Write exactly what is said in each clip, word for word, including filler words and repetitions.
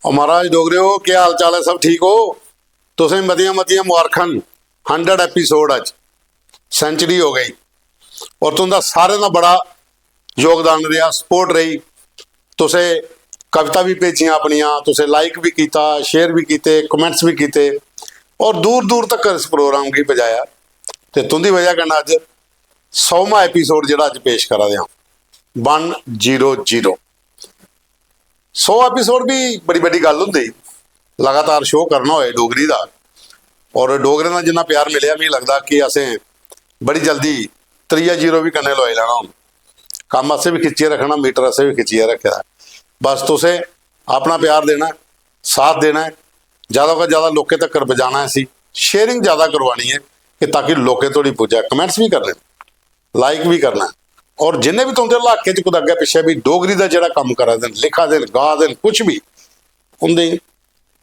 और महाराज डोगरेओ, केह् हाल चाल ऐ? सब ठीक हो? तुसें मतियां मतियां मुबारखां न। हंड्रेड एपिसोड अज्ज, सेंचुरी हो गई। और तुंदा सारें दा बड़ा योगदान रेहा, सपोर्ट रेही। तुसें कविता भी भेजियां अपनियां, तुसें लाइक भी कीता, शेयर भी कीते, कमेंट्स भी कीते और दूर दूर तक इस प्रोग्राम गी पजाया। ते तुंदी वजह कन्नै अज्ज सौमा एपिसोड जेह्ड़ा अज्ज पेश करा दे आं, वन जीरो जीरो। सौ एपिसोड भी बड़ी बड्डी गल्ल होंदी, लगातार शो करना होए डोगरी दा। और डोगरें दा जिन्ना प्यार मिलेआ, मिगी लगदा कि असें बड़ी जल्दी त्रीया जीरो बी कन्नै लोआई लैना। हून कम्म असें बी खिच्चियै रक्खना, मीटर असें बी खिच्चियै रक्खे दा। बस तुसें अपना प्यार देना ऐ, साथ देना ऐ, ज्यादा कोला ज्यादा लोकें तक्कर पजाना ऐ इसी, शेयरिंग ज्यादा करवानी ऐ कि ताकि लोकें धोड़ी पुज्जै। कमेंट्स बी करने, लाइक बी करना ऐ। और जिन्ने बी तुंदे इलाके च कुतै अग्गै पिच्छै बी डोगरी दा जेह्ड़ा कम्म करा दे न, लिखा दे न, गा दे न, कुछ बी, उंदे,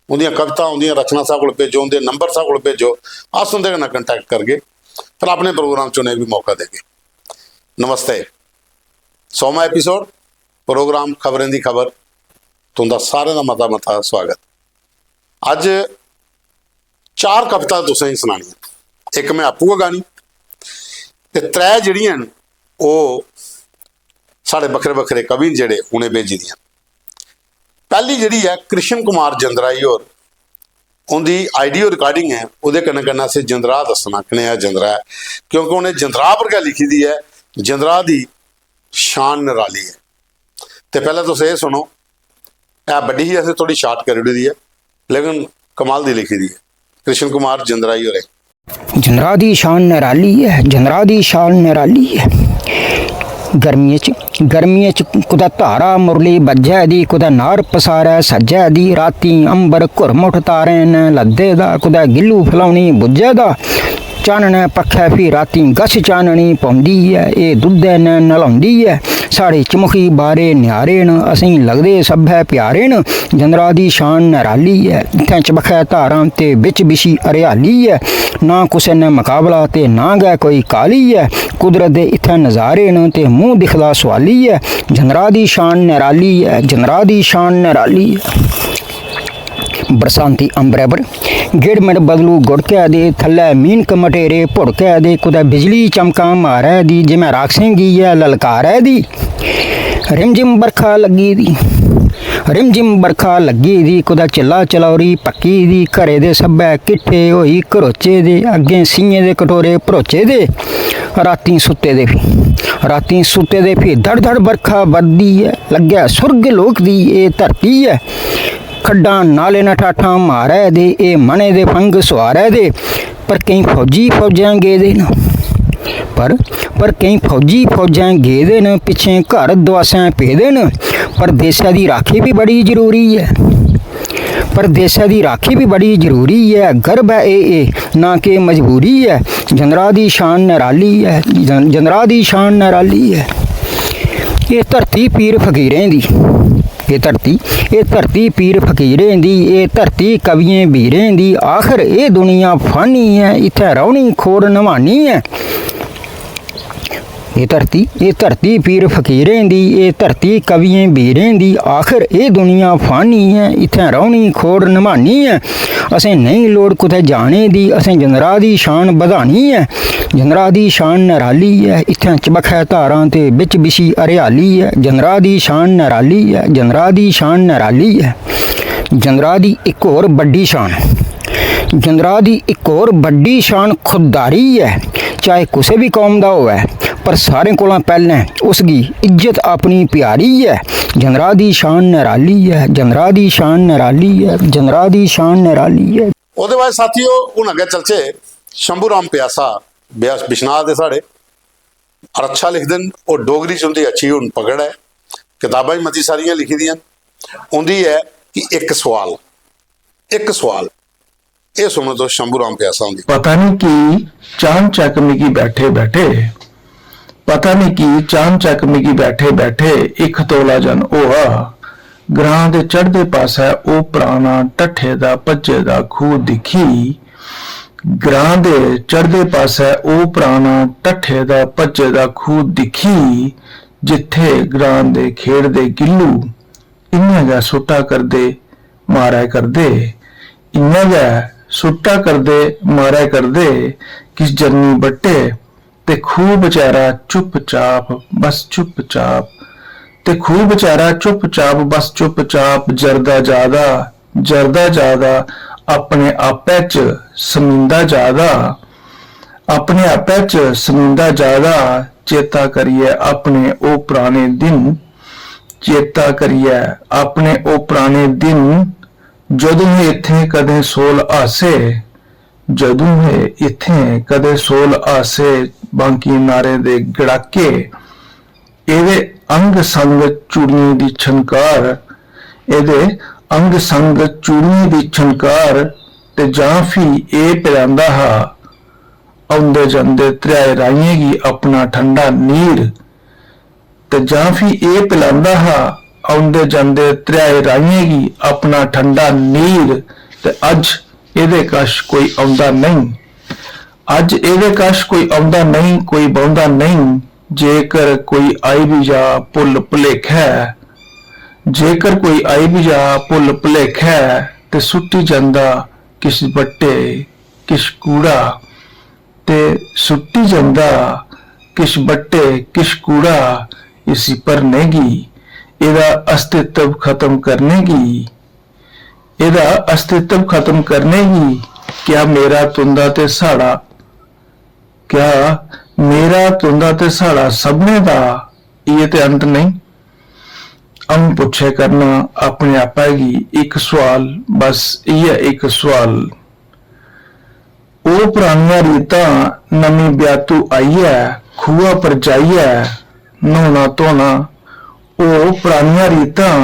उंदियां कवितां, उंदियां रचनां साढ़े कोल भेजो, उंदे नंबर साढ़े कोल भेजो, अस उंदे कन्नै कंटैक्ट करगे, फिर अपने प्रोग्राम च उ'नेंगी बी मौका देगे। नमस्ते। सौमा एपिसोड, प्रोग्राम खबरें दी खबर, तुंदा सारें दा मता मता स्वागत। अज्ज चार कविता तुसेंगी सनानियां, इक में आपूं गै गानी ते त्रै जेह्ड़ियां न, ओह् साढ़े बक्खरे बक्खरे कवि न जेह्ड़े, उ'नें भेजी दियां। पैह्ली जेह्ड़ी ऐ, कृष्ण कुमार जंद्राही होर, उं'दी आडियो रिकार्डिंग ऐ, ओह्दे कन्नै कन्नै असें जंद्राह दस्सना, कनेहा जंद्राह ऐ, क्योंकि उ'नें जंद्राह पर गै लिखी दी ऐ, जंद्राह दी शान नराली ऐ। ते पैह्लें तुस एह् सुनो, ऐ बड्डी ही, असें थोह्ड़ी शार्ट करी ओड़ी दी ऐ, लेकिन कमाल दी लिखी दी ऐ कृष्ण कुमार जंद्राही होरें। जंद्राह दी शान नराली ऐ, जंद्राह दी शान नराली ऐ। गर्मियें च, गर्मियें च कुतै धारा मुरली बज्जै दी, कुतै नार पसारै सज्जै दी। रातीं अंबर घुरमुठ तारें नै लद्दे दा, कुतै गिल्लू फलौनी बुज्झै दा। चाननै पक्खै फ्ही रातीं गश चाननी पौंदी ऐ, एह् दुद्धै नै नल्हौंदी ऐ। साढ़े चमुखी बारे न्यारे न, असेंगी लगदे सब्भै प्यारे न। जंद्राह दी शान नराली ऐ, इत्थें चबक्खै धारां ते बिच बिछी हरेआली ऐ। ना कुसै नै मकाबला ते ना गै कोई काली ऐ। कुदरत दे इत्थें नजारे न ते मूंह् दिखदा सोआली ऐ। जंद्राह दी शान नराली ऐ, जंद्राह दी शान नराली ऐ। बरसांती अंबरै पर गिड़मिड़ बदलू गुड़कै दे, थल्लै मीनक मटेरे भुड़कै दे, कुतै बिजली चमकां मारै दी, जि'यां राक्षसें गी ऐ ललकारै दी। रिमझिम बरखा लग्गी दी, रिमझिम बरखा लग्गी दी, कुतै चिल्ला चलौरी पक्की दी, घरै दे सब्भै किट्ठे होई घरोचे दे, अग्गें सीहें दे कटोरे भरोचे दे। रातीं सुत्ते दे फ्ही, रातीं सुत्ते दे फ्ही धड़ धड़ बरखा बरदी ऐ, लग्गै सुर्ग लोक दी एह् धरती ऐ। खड्डां नाले न ठाठां मारै दे, एह् मनै दे फंग सोआरै दे। पर केईं फौजी फौजां गेदे न, पर, पर केईं फौजी फौजां गेदे न, पिच्छें घर दुआसें पेदे न। पर देसै दी राखी बी बड़ी जरूरी ऐ, पर देसै दी राखी बी बड़ी जरूरी ऐ। गर्व ऐ एह्, एह् ना के मजबूरी ऐ। जंद्राह दी शान नराली ऐ, जं-, जंद्राह दी शान नराली ऐ। एह् धरती पीर फकीरें दी, एह् धरती, एह् धरती पीर फकीरें दी, एह् धरती कवियें बीरें दी। आखर एह् दुनिया फानी ऐ, इत्थै रौह्नी खोड़ नभानी ऐ। एह् धरती, एह् धरती पीर फकीरें दी, एह् धरती कवियें बीरें दी। आखर एह् दुनिया फानी ऐ, इत्थै रौह्नी खोड़ नभानी ऐ। असें नेईं लोड़ कुतै जाने दी, असें जंद्राह दी शान बधानी ऐ। जंद्राह दी शान नराली ऐ, इत्थें चबक्खै धारां ते बिच बिछी हरेआली ऐ। जंद्राह दी शान नराली ऐ, जंद्राह दी शान नराली ऐ। जंद्राह दी इक होर बड्डी शान, जंद्राह दी इक होर बड्डी शान खुददारी ऐ। चाहे कुसै बी कौम दा होऐ, पर सारें कोला पैह्लें उसगी इज्जत अपनी प्यारी ऐ। जंद्राह दी शान नराली ऐ, जंद्राह दी शान नराली ऐ, जंद्राह दी शान नराली ऐ। ओह्दे बाद साथियो, हून अग्गें चलचै शंभू राम प्यासा, ब्यास बिश्नाह दे साढ़े, और अच्छा लिखदे न, और डोगरी च उं'दी अच्छी हून पकड़ ऐ, कताबां बी मती सारियां लिखी दियां न। उं'दी ऐ कि इक सोआल, इक सोआल, एह् सुनो तुस शंभू राम प्यासा हुंदी। पता निं की चानचक्क मिगी बैठे बैठे, पता निं की चानचक्क मिगी बैठे बैठे इक तौला जन होआ। ग्रां दे चढ़दे पासै ओह् पराना ढट्ठे दा भज्जे दा खूह् दिक्खी, ग्रां दे चढ़दे पासै ओह् पराना ढट्ठे दा भज्जे दा खूह् दिक्खी, जित्थै ग्रां दे खेढदे गिल्लू इ'यां गै सुट्टा करदे मारै करदे, इ'यां गै सुट्टा करदे, मारै करदे किश जन्नी बट्टे, ते खूह् बचैरा चुप्प-चाप, बस चुप्प-चाप, ते खूह् बचैरा चुप्प-चाप, बस चुप्प-चाप जरदा जा दा, जरदा जा दा, अपने आपै च समींदा जा दा, अपने आपै च समींदा जा दा, चेता करियै अपने ओह् पराने दिन, चेता करियै अपने ओह् पराने दिन, जदूं हे इत्थें कदें सोल हासे, जदूं हे इत्थें कदें सोल हासे, बांकी नारें दे गड़ाके। एह्दे अंग संग चूड़ियें दी छनकार, एह्दे अंग संग चूड़ियें दी छनकार, ते जां फ्ही एह् पजांदा हा औंदे जंदे त्रेहाए राहियें गी अपना ठंडा नीर, ते जां फ्ही एह् पलांदा हा औंदे जंदे त्रेहाए राहियें गी अपना ठंडा नीर। ते अज्ज एह्दे कश कोई औंदा नेईं, अज्ज एह्दे कश कोई औंदा नेईं, कोई बौंह्दा नेईं। जेकर कोई आई बी जा भुल्ल भलेखै, जेकर कोई आई बी जा भुल्ल भलेखै, ते सुट्टी जंदा किश बट्टे किश कूड़ा, ते सुट्टी जंदा किश बट्टे किश कूड़ा, इसी भरने गी, एह्दा अस्तित्व खत्म करने गी, एह्दा अस्तित्व खत्म करने गी। क्या मेरा, तुं'दा ते साढ़ा, क्या मेरा, तुं'दा ते साढ़ा सभनें दा इ'यै ते अंत नेईं? अ'ऊं पुच्छै करना अपने आपै गी इक सोआल, बस इ'यै इक सोआल। ओह् परानियां रीतां नमीं ब्याह्तू आइयै खूहा पर जाइयै न्हौना धोना। ओह् परानियां रीतां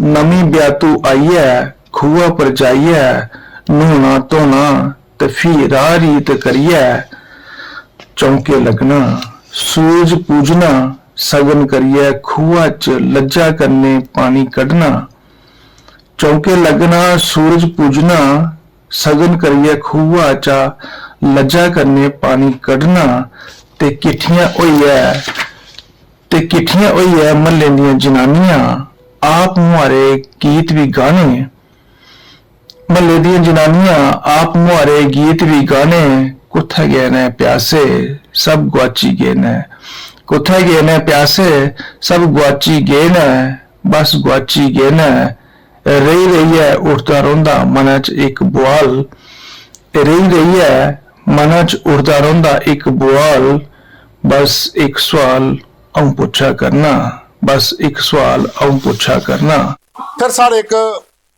नमीं ब्याह्तू आइयै खूहा पर जाइयै न्हौना धोना ते फ्ही राह् रीत करियै चौंके लग्गना। सूरज पूजना, सगन करियै खूहा च लज्जा कन्नै पानी कड्ढना। चौंके लग्गना, सूरज पूजना, सगन करियै खूहा चा लज्जा कन्नै पानी कड्ढना ते किट्ठियां होइयै, ते किट्ठियां होइयै म्हल्ले दियां जनानियां आप मुहारे गीत बी गाने। म्हल्ले दियां जनानियां आप मुहारे गीत बी गाने। कुत्थै गे न प्यासे, सब गुआची गे न। कुत्थै गे न प्यासे, सब गुआची गे न। बस गुआची गे न। रेही रेहियै उठदा रौंह्दा मनै च इक बुआल, रेही रेहियै मनै च उठदा रौंह्दा इक बुआल। बस इक सोआल अ'ऊं पुच्छा करना, बस इक सोआल अ'ऊं पुच्छा करना। फिर साढ़े इक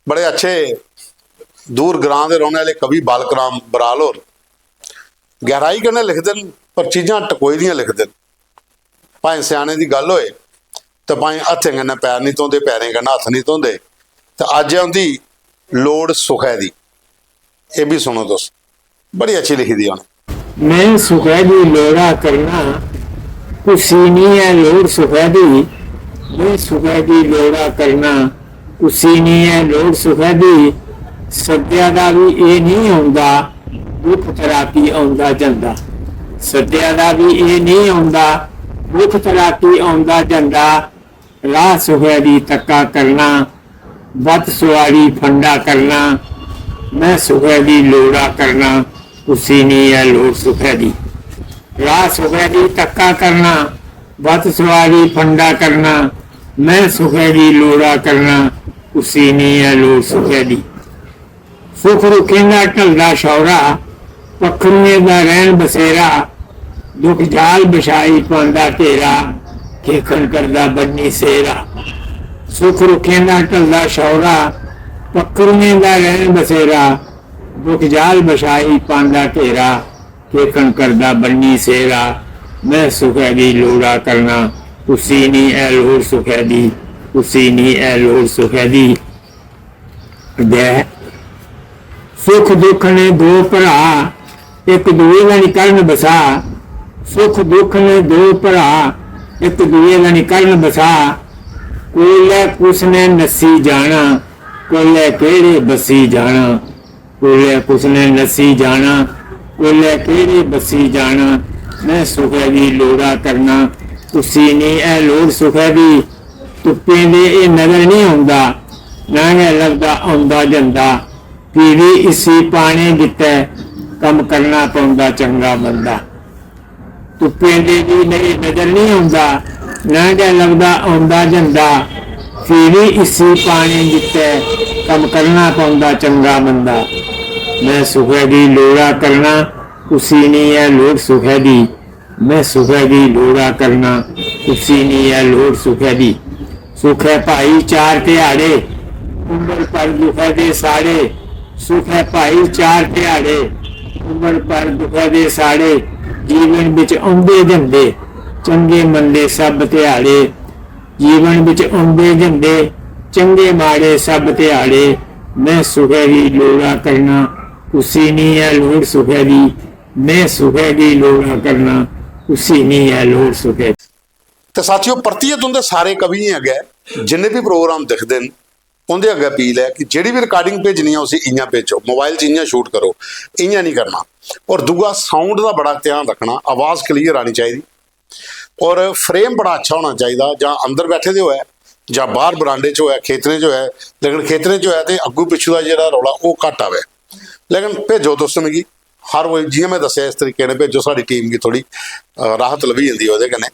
बड़े अच्छे दूर ग्रां दे रौहने आह्ले कवि बालक राम बराल होर गैहराई कन्नै लिखदे न, पर चीजां टकोई दियां लिखदे न। भाएं स्याने दी गल्ल होए ते भाएं हत्थें कन्नै पैर निं धोंदे, पैरें कन्नै हत्थ निं धोंदे। ते अज्ज ऐ उं'दी लोड़ सुखै दी। एह् बी सुनो तुस, बड़ी अच्छी लिखी दी उ'नें। में सुखै दी लोड़ा करना, कुसी निं ऐ लोड़ सुखै दी। में सुखै दी लोड़ा करना, कुसी निं ऐ लोड़ सुखै दी। सद्देआ दा बी एह् निं औंदा, दुख तरापी औंदा जंदा। सद्देआ दा बी एह् निं औंदा, दुख तरापी औंदा जंदा। राह सुखै दी तक्का करना, बत सुआरी फंडा करना। में सुखै दी लोड़ा करना, कुसी निं ऐ लोड़ सुखै दी। राह सुखै दी तक्का करना, बत सुआरी फंडा करना। में सुखै दी लोड़ा करना, कुसी निं ऐ लोड़ सुखै दी। सुख रुक्खें दा ढलदा शौरा, पक्खरुएं दा रैह्न बसेरा। दुख जाल बछाई पांदा घेरा, खेखन करदा बन्नी सेरा। सुख रुक्खें दा ढलदा शौरा, पक्खरुएं दा रैह्न बसेरा। दुख जाल बछाई पांदा घेरा, खेखन करदा बन्नी सेरा। में सुखै दी लोड़ा करना, कुसी निं ऐ लोड़ सुखै दी, कुसी निं ऐ लोड़ सुखै दी। अग्गै सुख दुख ने दो भ्रा, इक दुए दा निं करन बसा। सुख दुख ने दो भ्रा, इक दुए दा निं करन बसा। कोलै कुस ने नस्सी जाना, कोलै केह्ड़े बस्सी जाना। कोलै कुस ने नस्सी जाना, कोलै केह्ड़े बस्सी जाना। में सुखै दी लोड़ा करना, कुसी निं ऐ लोड़ सुखै दी। तुप्पें दे एह् नजर निं औंदा, ना गै लभदा औंदा जंदा, फ्ही बी इसी पाने गित्तै कम्म करना पौंदा चंगा बंदा। तुप्पें दे बी मेरी नजर निं औंदा, ना गै लभदा औंदा जंदा, फ्ही बी इसी पाने गित्तै कम्म करना पौंदा चंगा बंदा। में सुखै दी लोड़ा करना, कुसी निं ऐ लोड़ सुखै दी। में सुखै दी लोड़ा करना, कुसी निं ऐ लोड़ सुखै दी। सुखै भाई चार ध्याड़े, उम्र भर दुखै दे साढ़े। सुखै भाई चार ध्याड़े, उम्र भर दुखै दे साढ़े। जीवन बिच औंदे जंदे, चंगे मंदे सब ध्याड़े। जीवन बिच औंदे जंदे, चंगे माड़े सब ध्याड़े। में सुखै दी लोड़ा करना, कुसी निं ऐ लोड़ सुखै दी। में सुखै दी लोड़ा करना, कुसी निं ऐ लोड़ सुखै दी। ते साथियो, परतियै तुंदे सारे कवियें अग्गै, जिन्ने बी प्रोग्राम दिखदे न, उंदे अग्गै अपील ऐ कि जेह्ड़ी बी रिकार्डिंग भेजनी ऐ, उसी इ'यां भेजो, मोबाइल च इ'यां शूट करो, इ'यां निं करना। और दूआ, साउंड दा बड़ा ध्यान रक्खना, आवाज क्लियर आनी चाहिदी। और फ्रेम बड़ा अच्छा होना चाहिदा, जां अंदर बैठे दे होऐ जां बाहर बरांडे च होऐ, खेतरें च होऐ। लेकिन खेतरें च होऐ ते अग्गू पिच्छू दा जेह्ड़ा रौला, ओह् घट्ट आवै। लेकिन भेजो तुस मिगी, हर कोई जि'यां में दस्सेआ इस तरीके कन्नै भेजो, साढ़ी टीम गी थोह्ड़ी, अ, राहत लब्भी जंदी ऐ ओह्दे कन्नै।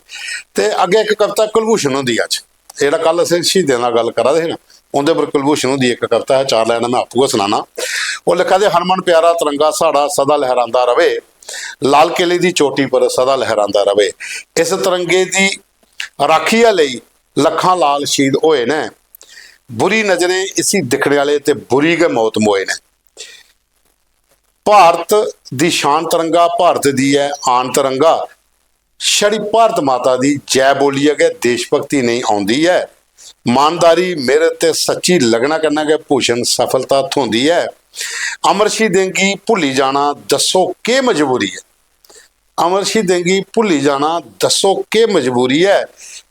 ते अग्गें इक कविता कुलभूषण हुंदी अज्ज, जेह्ड़ा कल असें शहीदें दा गल्ल करा दे हे ना, उं'दे पर कुलभूषण हुंदी इक कविता ऐ, चार लाइनां में आपूं गै सनाना। ओह् लिखा दे, "हरमन प्यारा तिरंगा साढ़ा सदा लहरांदा र'वै, लाल किले दी चोटी पर सदा लहरांदा र'वै। इस तिरंगे दी राखियै लेई लक्खां लाल शहीद होए न। बुरी नजरें इसी दिक्खने आह्ले ते बुरी गै मौत मोए न।" भारत दी शान तिरंगा, भारत दी ऐ आन तिरंगा। छड़ी भारत माता दी जै बोलियै गै देशभक्ति नेईं औंदी ऐ। मानदारी, मेहनत ते सच्ची लगना कन्नै गै भूषण सफलता थ्होंदी ऐ। अमर शहीदें गी भुल्ली जाना, दस्सो केह् मजबूरी ऐ? अमर शहीदें गी भुल्ली जाना, दस्सो केह् मजबूरी ऐ?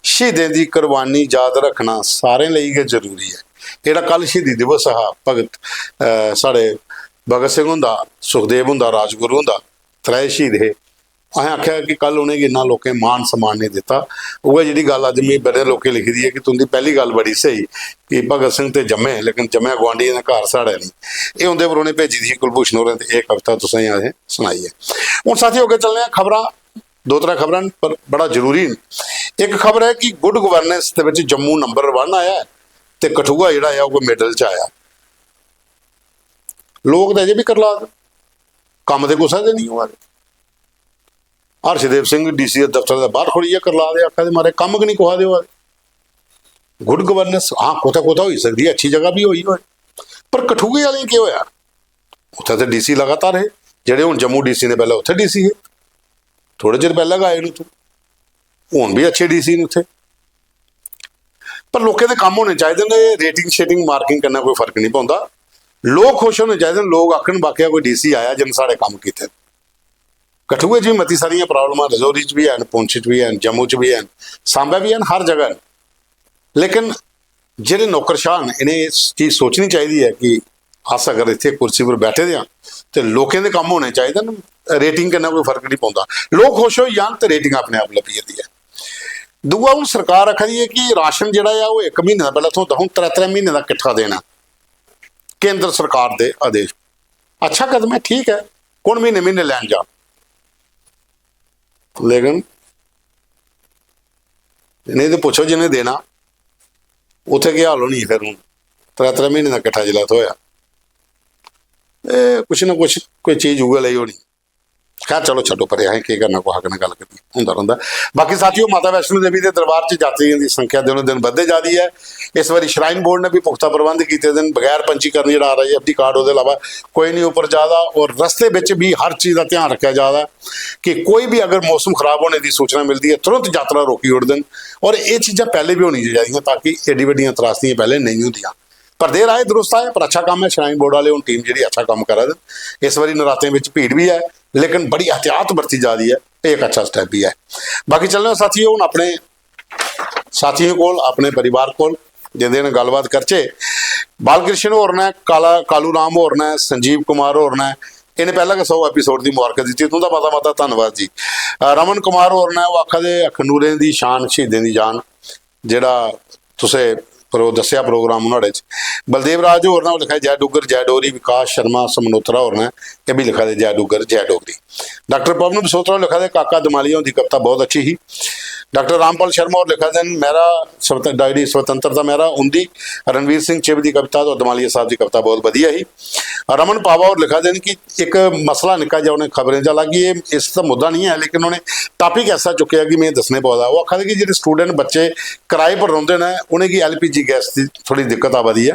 शहीदें दी कुर्बानी याद रक्खना सारें लेई गै जरूरी ऐ। जेह्ड़ा कल शहीदी दिवस हा, भगत, अ, साढ़े भगत सिंह हुंदा, सुखदेव हुंदा, राजगुरु हुंदा, त्रै शहीद हे। असें आखेआ कि कल उ'नेंगी इन्ना लोकें मान सम्मान नेईं दित्ता। उ'ऐ जेह्ड़ी गल्ल अज्ज में बड़े लोकें लिखी दी ऐ कि तुं'दी पैह्ली गल्ल बड़ी स्हेई कि भगत सिंह ते जम्मे, लेकिन जम्मेआ गुआंढियें दे घर, साढ़े नेईं। एह् उं'दे पर उ'नें भेजी दी ही कुलभूषण होरें, ते एह् कविता तुसें असें सनाई ऐ। हून साथियो, अग्गें चलने आं, खबरां, दो त्रै खबरां न, पर बड़ा जरूरी न। इक खबर ऐ कि गुड गवर्नेंस दे बिच जम्मू नंबर वन आया ऐ ते कठुआ जेह्ड़ा ऐ, ओह् कोई मिडल च आया। लोक ते अजें बी करलाऽ दे, कम्म ते कुसै दे निं होआ दे। हर्षदेव सिंह डीसी दे दफ्तर दे बाह्र खड़ोइयै करलाऽ दे, आखा दे, "म्हाराज, कम्म गै निं कुसै दे होआ दे।" गुड गवर्नेंस, हां, कुतै कुतै होई सकदी ऐ, अच्छी जगह बी होई होऐ, पर कठुए आह्लें गी केह् होआ? उत्थै ते डीसी लगातार हे, जेह्ड़े हून जम्मू डीसी ने, पैह्लें उत्थै डीसी हे, थोह्ड़े चिर पैह्लें गै आए न उत्थूं, हून बी अच्छे डीसी न उत्थै। पर लोकें दे कम्म होने चाहिदे न। एह् रेटिंग शेटिंग, मार्किंग कन्नै कोई फर्क निं पौंदा। लोक खुश होने चाहिदे न, लोक आखन, "वाकया कोई डीसी आया जिन्न साढ़े कम्म कीते।" कठुए च बी मती सारियां प्रॉब्लमां, रजौरी च बी हैन, पुंछ च बी हैन, जम्मू च बी हैन, सांबा बी हैन, हर जगह न। लेकिन जेह्ड़े नौकरशाह न, इ'नें एह् चीज सोचनी चाहिदी ऐ कि अस अगर इत्थै कुर्सी पर बैठे दे आं ते लोकें दे कम्म होने चाहिदे न। रेटिंग कन्नै कोई फर्क निं पौंदा, लोक खुश होई जान ते रेटिंग अपने आप लब्भी जंदी ऐ। दूआ, हून सरकार आखा दी ऐ कि राशन जेह्ड़ा ऐ, ओह् इक म्हीने दा पैह्लें थ्होंदा, हून त्रै त्रै म्हीने दा किट्ठा देना, केंद्र सरकार दे आदेश। अच्छा कदम ऐ, ठीक ऐ, कु'न म्हीने म्हीने लैन जा? लेकिन इ'नें ते पुच्छो, जि'नें देना, उत्थै केह् हाल होनी? फिर हून त्रै त्रै म्हीने दा किट्ठा जिसलै थ्होआ, एह् कुछ ना कुछ कोई चीज उ'ऐ लेई होनी। खैर, चलो, छड्डो परे, असें केह् करना, कुसै कन्नै गल्ल करनी, होंदा रौंह्दा। बाकी साथियो, माता वैष्णो देवी दे दरबार च यात्रियें दी संख्या दिनों दिन बधदे जा दी ऐ। इस बारी श्राइन बोर्ड ने बी पुख्ता प्रबंध कीते दे न, बगैर पंजीकरण जेह्ड़ा आरआईएफडी कार्ड, ओह्दे इलावा कोई निं उप्पर जा दा। और रस्ते बिच बी हर चीज दा ध्यान रक्खेआ जा दा ऐ कि कोई बी अगर मौसम खराब होने दी सूचना मिलदी ऐ, तुरंत यात्रा रोकी ओड़दे न। और एह् चीजां पैह्लें बी होनियां चाहिदियां, ताकि एड्डी बड्डियां त्रासदियां पैह्लें नेईं होंदियां। पर देर आए दुरुस्त आए, पर अच्छा कम्म ऐ, श्राइन बोर्ड आह्ले हून टीम जेह्ड़ी अच्छा कम्म करा दे न। इस बारी नरातें बिच भीड़ बी ऐ, लेकिन बड़ी एहतियात बरती जा दी ऐ, एह् इक अच्छा स्टैप बी ऐ। बाकी चलने आं साथियो, हून अपने साथियें कोल, अपने परिवार कोल, जिंदे कन्नै गल्लबात करचै। बालकृष्ण होर न, काला, कालू राम होर न, संजीव कुमार होर न, इ'नें पैह्लें गै सौ एपिसोड दी मुबारक दित्ती, तुं'दा मता मता धन्नवाद जी। अ, रमन कुमार होर न, ओह् आखा दे, "अखनूरें दी शान, शहीदें दी जान", जेह्ड़ा तुसें पर ओह् दस्सेआ प्रोग्राम नुहाड़े च। बलदेव राज होर ने ओह् लिखा दे जय डुग्गर जय डोगरी, विकास शर्मा समनोत्रा होर ने एह् बी लिखा दे जय डुग्गर जय डोगरी। डाक्टर पवन बसोत्रा होर लिखा दे काका दमालिया हुंदी कविता बहुत अच्छी ही। डाक्टर रामपाल शर्मा होर लिखा दे न, मैह्रा स्वत-, डायरी स्वतंत्रता मैह्रा उं'दी, रणवीर सिंह चिब दी कविता ते दमालिया साहब दी कविता बहुत बधिया ही। रमन पावा होर लिखा दे न कि इक मसला निक्का जेहा उ'नें खबरें च, हालांकि एह् इस दा मुद्दा निं ऐ, लेकिन उ'नें टॉपिक ऐसा चुक्केआ कि में दस्सने पवा दा। ओह् आखा दे कि जेह्ड़े स्टूडेंट, बच्चे कराए पर रौंह्दे न, उ'नेंगी एलपीजी गैस दी थोह्ड़ी दिक्कत आवा दी ऐ।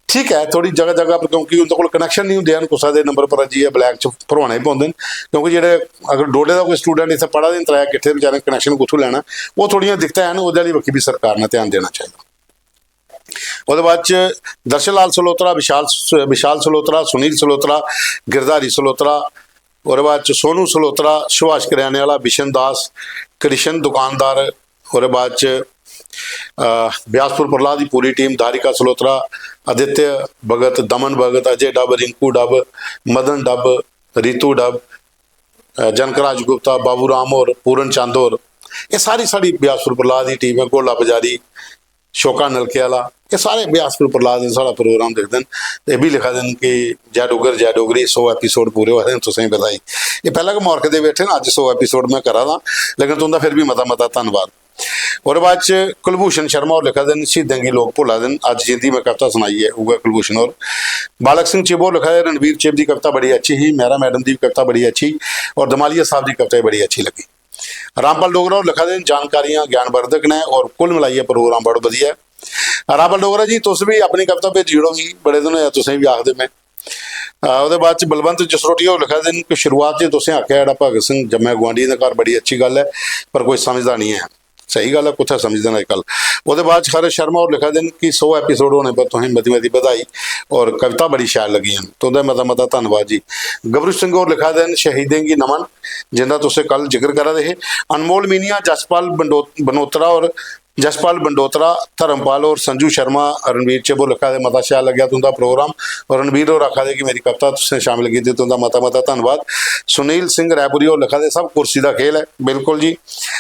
ठीक ऐ, थोह्ड़ी जगह जगह पर, क्योंकि उं'दे कोल कनैक्शन निं होंदे हैन, कुसै दे नंबर पर जाइयै ब्लैक च भरवाने पौंदे न, क्योंकि जेह्ड़े अगर डोडे दा कोई स्टूडेंट इत्थै पढ़ा दे न, त्रै किट्ठे, बेचारे कनैक्शन कुत्थूं लैना, ओह् थोह्ड़ियां दिक्कतां हैन, ओह्दे आह्ली बक्खी बी सरकार ने ध्यान देना चाहिदा। ओह्दे बाद च दर्शन लाल सलोत्रा, विशाल, विशाल सलोत्रा, सुनील सलोत्रा, गिरधारी सलोत्रा, ओह्दे बाद च सोनू सलोत्रा, सुभाष करेआने आह्ला, बिशन दास, कृष्ण दुकानदार, ओह्दे बाद च, अ, ब्यासपुर प्रहलाद दी पूरी टीम, धारिका सलोत्रा, आदित्य भगत, दमन भगत, अजय डब, रिंकू डब, मदन डब, रितु डब, अ, जनक राज गुप्ता, बाबू राम होर, पूरन चंद होर, एह् सारी साढ़ी ब्यासपुर प्रहलाद दी टीम ऐ, गोला बजारी, शोका नलके आह्ला, एह् सारे ब्यासपुर प्रहलाद ने साढ़ा प्रोग्राम दिखदे न ते एह् बी लिखा दे न कि जय डुग्गर, जय डोगरी, सौ एपिसोड पूरे होआ दे न, तुसें गी बधाई। एह् पैह्लें गै मुबारख दे बैठे न, अज्ज सौ एपिसोड में करा दा, लेकिन तुं'दा फिर बी मता मता धन्नबाद। ओह्दे बाद च कुलभूषण शर्मा होर लिखा दे न, "शहीदें गी लोक भुल्ला दे न, अज्ज जिं'दी में कविता सनाई ऐ, उ'ऐ कुलभूषण होर।" बालक सिंह चिब होर लिखा दे, "रणवीर चिब दी कविता बड़ी अच्छी ही, मेहरा मैडम दी बी कविता बड़ी अच्छी, और दमालिया साहब दी कविता बी बड़ी अच्छी लग्गी।" रामपाल डोगरा होर लिखा दे न, "जानकारियां ज्ञानवर्धक न और कुल मिलाइयै प्रोग्राम बड़ा बधिया ऐ।" रामपाल डोगरा जी, तुस बी अपनी कविता भेजी ओड़ो मिगी, बड़े दिन होए तुसें बी आखदे में। अ, ओह्दे बाद च बलवंत जसरोटिया होर लिखा दे न कि शुरुआत च तुसें आखेआ जेह्ड़ा भगत सिंह जम्मै गुआंढियें दे घर, बड़ी अच्छी गल्ल ऐ, पर कोई समझदा निं ऐ। स्हेई गल्ल ऐ, कुत्थै समझदे न अजकल। ओह्दे बाद च हर्ष शर्मा होर लिखा दे न कि सौ एपिसोड होने पर तुसें मती मती बधाई और कविता बड़ी शैल लग्गियां न। तुं'दा मता मता धन्नबाद जी। गबरू सिंह होर लिखा दे न, "शहीदें गी नमन", जिंदा तुसें कल जिक्र करा दे हे। अनमोल मीनिया, जसपाल बंडो-, बनोत्रा होर, जसपाल बंडोत्रा, धर्मपाल होर, संजू शर्मा, रणवीर चिब होर लिखा दे, "मता शैल लग्गेआ तुं'दा प्रोग्राम।" और रणवीर होर आखा दे कि मेरी कविता तुसें शामिल कीती, तुं'दा मता मता धन्नबाद। सुनील सिंह रायपुरी होर लिखा दे, "सब कुर्सी दा खेल ऐ।" बिल्कुल जी।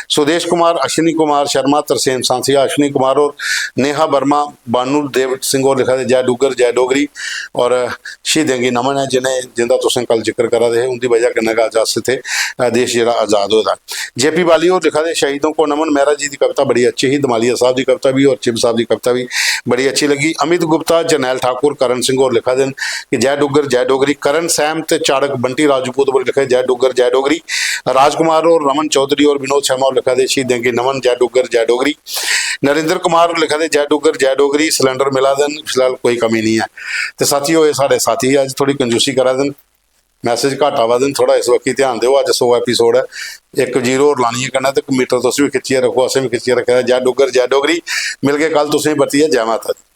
सुदेश कुमार, अश्विनी कुमार शर्मा, तरसेम सांसिया, अश्विनी कुमार होर, नेहा वर्मा, बानू देव सिंह होर लिखा दे, "जय डुग्गर, जय डोगरी।" और शहीदें गी नमन ऐ, जिनें, जिंदा तुसें कल जिक्र करा दे हे, उंदी बजह कन्नै गै अज्ज अस इत्थै, अ, देश जेह्ड़ा आजाद होए दा। जेपी बाली होर लिखा दे, "शहीदों को नमन।" मेहरा जी दी कविता बड़ी अच्छी ही, दमालिया साहब दी कविता भी और चिब साहब दी कविता भी बड़ी अच्छी लगी। अमित गुप्ता, जरनैल ठाकुर, करण सिंह होर लिखा दे न कि "जय डुग्गर, जय डोगरी।" करण सैम ते चाड़क बंटी राजपूत होर लिखा दे, "जय डुग्गर, जय डोगरी।" राजकुमार होर, रमन चौधरी होर, विनोद शर्मा होर लिखा दे, "शहीदें गी नमन, जय डुग्गर, जय डोगरी।" नरेंद्र कुमार होर लिखा दे, "जय डुग्गर, जय डोगरी।" सिलेंडर मिला दे न, फिलहाल कोई कमी नहीं ऐ। ते साथियो, एह् साढ़े साथी अज्ज थोड़ी कंजूसी करा दे न, मैसेज घट्ट आवा दे न, थोड़ा इस बक्खी ध्यान देओ। अज्ज सौ एपिसोड ऐ, इक जीरो होर लानी ऐ कन्नै, ते मीटर तुस बी खिच्चियै रक्खो, असें बी खिच्चियै रक्खे दा। जय डुग्गर, जय डोगरी। मिलगे कल तुसें बी परतियै। जय माता दी।